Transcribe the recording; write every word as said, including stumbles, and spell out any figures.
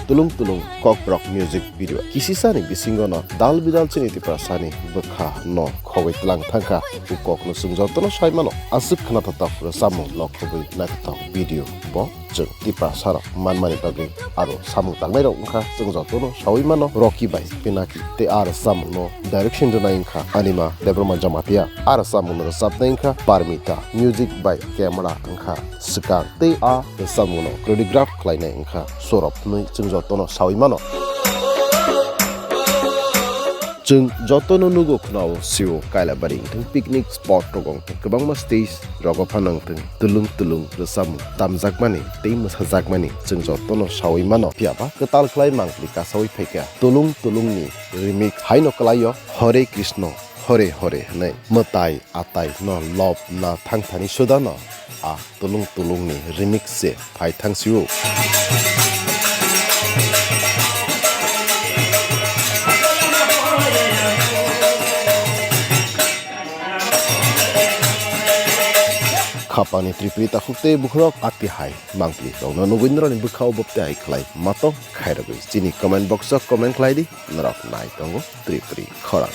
Tulung Tulung Kokborok music video kisisani bisingono dal bidal chini Tiprasani bwkha no khogwi tlang thangkha. O kokno chwng jotono sai mano, aswk khwnathok rwchapmung lokhobwi naithothok video bo chwng Tiprasarok manmani bagwi aro samung tangnairok wngkha. Chwng jotono saui mano Rocky bai Pinaki tei a rwchapmungno direction rwnai wngkha Anima Debbarma Jamatia, a rwchapmungno rwchapnai wngkha Parmita, music bai camera wngkha swkang tei a rwchapmungno choreograph khlainai wngkha Sorop hwnwi chwng jotono saui mano. Chwng jotono nugo khwnao sio Kailabari wngthwng picnic spot rok wngthwng kwbangma stage rogo phano wngthwng tulung tulung rwchapmung tamjakmani tei mwsajakmani chwng jotono saui mano. Phiyaba kwtal khlai mangpli kasaui phaikha Tulung Tulungni remix haino kwlaio Hore Krishna Hore Hore hwnwi mwtai atai no lob na thangthani sudano a Tulung Tulungni remix se phai thangsio. Khapani Tripuri takhuk tei bukhurok ati hai mangpli rokno nugwi norokni bwkhao bopte hai khlai matong khairogwi chini comment box o comment khlai di, norok nai tongo Tripuri khorang.